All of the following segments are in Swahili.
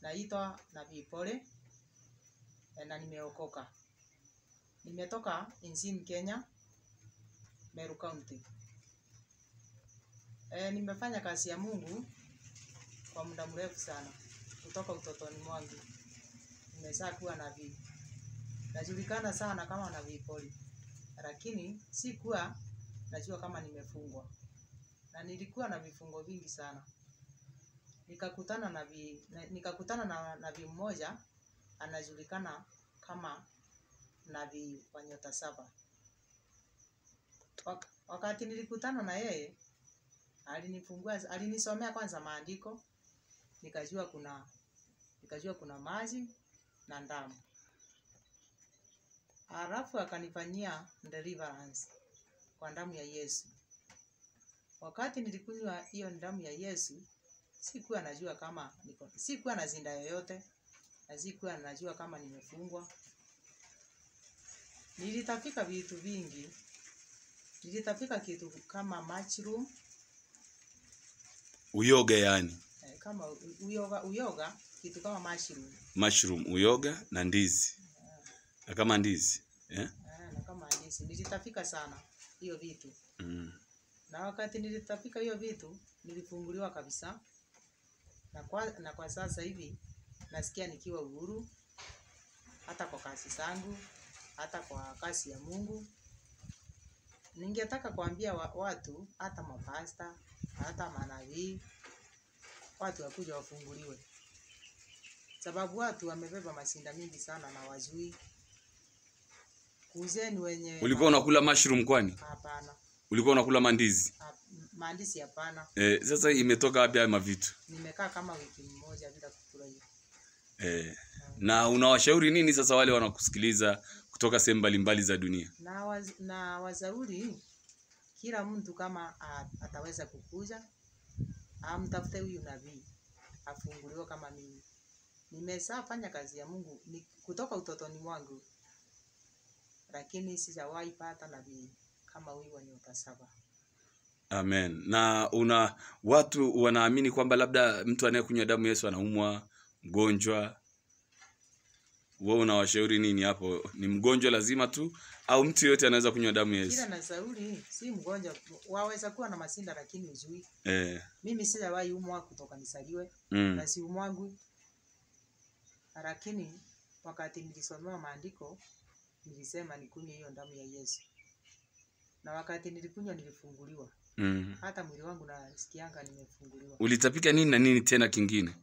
Naitwa Nabii Pole na nimeokoka. Nimetoka nchini Kenya, Meru County. Nimefanya kazi ya Mungu kwa muda mrefu sana, kutoka utotoni mwangu. Nimesha kuwa nabii. Najulikana sana kama Nabii Pole, lakini sikuwa najua kama nimefungwa. Na nilikuwa na vifungo vingi sana. Nikakutana na nabii mmoja anajulikana kama Nabii wa Nyota Saba. Wakati nilikutana na yeye, alinisomea kwanza maandiko, nikajua kuna maji na damu. Halafu akanifanyia deliverance kwa damu ya Yesu. Wakati nilikunywa hiyo damu ya Yesu, sikuwa najua kama niko, sikuwa na zinda yoyote, na sikuwa najua kama nimefungwa. Nilitafika vitu vingi. Nilitafika kitu kama mushroom, uyoga yani. Kama uyoga, kitu kama mushroom. Mushroom, uyoga na ndizi. Na kama ndizi, eh? Na kama ndizi. Nilitafika sana hiyo vitu. Na wakati nilitafika hiyo vitu, nilifunguliwa kabisa. Na kwa sasa hivi nasikia nikiwa uhuru, hata kwa kazi zangu, hata kwa kazi ya Mungu. Ningetaka kuambia watu, hata mapasta, hata manabii, watu wakuja wafunguliwe. Sababu watu wamebeba mashinda mingi sana na wajui. Kuzeni wenye. Ulikuwa unakula mushroom kwani? Hapana. Ulikuwa unakula mandizi? Mandizi hapana. Sasa imetoka wapi haya mavitu? Nimekaa kama wiki moja bila kukula hiyo. Na unawashauri nini sasa wale wanakusikiliza kutoka sehemu mbalimbali za dunia? Na washauri kila mtu kama ataweza kukuja, amtafute huyu nabii, afunguliwe kama mimi. Nimeshafanya kazi ya Mungu kutoka utotoni mwangu, lakini sijawahi pata nabii kama huyu wa Nyota Saba. Amen. Na watu wanaamini kwamba labda mtu anayekunywa damu Yesu anaumwa, mgonjwa. Wewe unawashauri nini hapo? Ni mgonjwa lazima tu au mtu yote anaweza kunywa damu Yesu? Kila nashauri si mgonjwa, waweza kuwa na masinda lakini ujui. Mimi sijawahi umwa kutoka nisaliwe na si umwangu. Lakini wakati nilisoma maandiko nilisema nikunywe hiyo damu ya Yesu. Na wakati nilikunywa nilifunguliwa. Hata mwili wangu nasikianga nimefunguliwa. Ulitapika nini na nini tena kingine?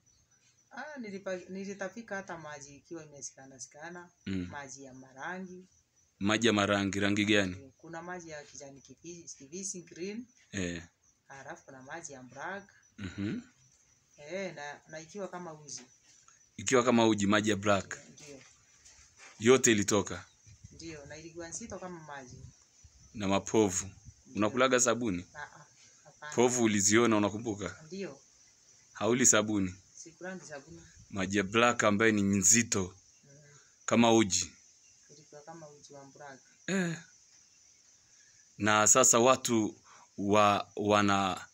Nilitapika hata maji ikiwa imeshikana shikana, maji ya marangi. Maji ya marangi, rangi gani? Kuna maji ya kijani kibichi, green. Halafu kuna maji ya black. Na ikiwa kama uji. Ikiwa kama uji, maji ya black. Ndio. Yote ilitoka. Ndio, na ilikuwa nzito kama maji. Na mapovu. Unakulaga sabuni? Hapana. Povu uliziona unakumbuka? Ndio. Hauli sabuni? Sikulangi sabuni. Maji ya black ambayo ni nzito. Kama uji. Ilikuwa kama uji wa black. Na sasa watu wana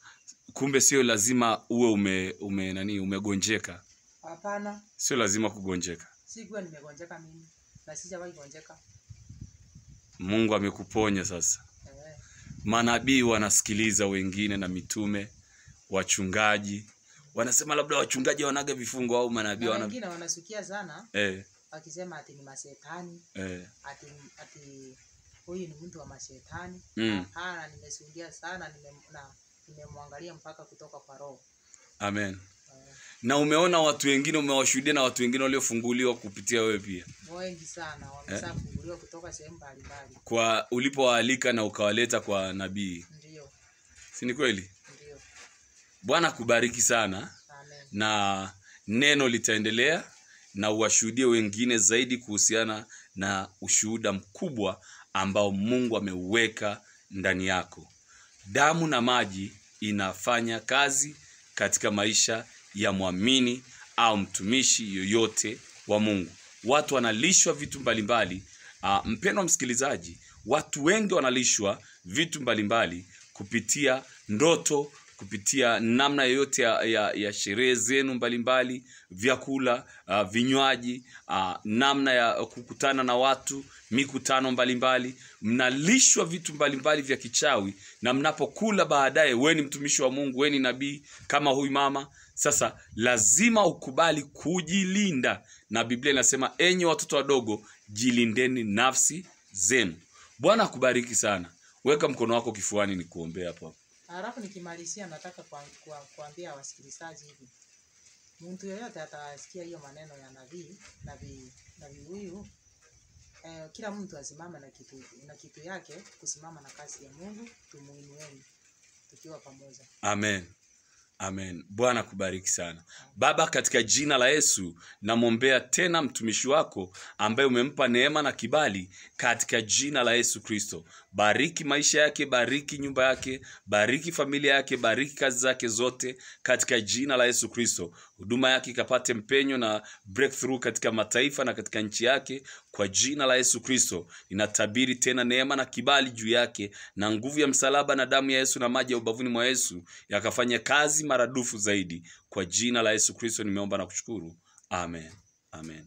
kumbe sio lazima uwe umegonjeka. Hapana. Sio lazima kugonjeka. Sikuwa nimegonjeka mimi na sijawahi gonjeka. Mungu amekuponya sasa. Manabii wanasikiliza wengine na mitume, wachungaji. Wanasema labda wachungaji wanaga vifungo au manabii wana. Wengine wanasukia sana. Wakisema ati ni mashetani. Ati huyu ni mtu wa mashetani. Hapana, nimesudia sana, nimemwangalia mpaka kutoka kwa roho. Amen. Na umeona watu wengine, umewashuhudia na watu wengine waliofunguliwa kupitia wewe pia. Wengi sana wameshafunguliwa kutoka sehemu mbalimbali. Kwa ulipowaalika na ukawaleta kwa nabii. Ndio. Si ni kweli? Ndio. Bwana kubariki sana. Amen. Na neno litaendelea na uwashuhudie wengine zaidi kuhusiana na ushuhuda mkubwa ambao Mungu ameuweka ndani yako. Damu na maji inafanya kazi katika maisha ya muamini au mtumishi yoyote wa Mungu. Watu wanalishwa vitu mbalimbali. Mpendwa msikilizaji, watu wengi wanalishwa vitu mbalimbali kupitia ndoto, kupitia namna yoyote ya sherehe zenu mbalimbali, vyakula, vinywaji, namna ya kukutana na watu, mikutano mbalimbali, mnalishwa vitu mbalimbali vya kichawi, na mnapokula baadaye, wewe ni mtumishi wa Mungu, wewe ni nabii kama huyu mama. Sasa lazima ukubali kujilinda, na Biblia inasema enyi watoto wadogo, jilindeni nafsi zenu. Bwana akubariki sana. Weka mkono wako kifuani nikuombea hapo. Halafu nikimalizia nataka kuambia wasikilizaji hivi. Mtu yeyote atasikia hiyo maneno ya nabii huyu, kila mtu asimame na kitu yake, kusimama na kazi ya Mungu, tumuinueni tukiwa pamoja. Amen. Amen. Bwana kubariki sana. Baba, katika jina la Yesu namwombea tena mtumishi wako ambaye umempa neema na kibali katika jina la Yesu Kristo. Bariki maisha yake, bariki nyumba yake, bariki familia yake, bariki kazi zake zote katika jina la Yesu Kristo. Huduma yake ikapate mpenyo na breakthrough katika mataifa na katika nchi yake kwa jina la Yesu Kristo. Ninatabiri tena neema na kibali juu yake, na nguvu ya msalaba na damu ya Yesu na maji ya ubavuni mwa Yesu yakafanya kazi maradufu zaidi. Kwa jina la Yesu Kristo nimeomba na kushukuru. Amen. Amen.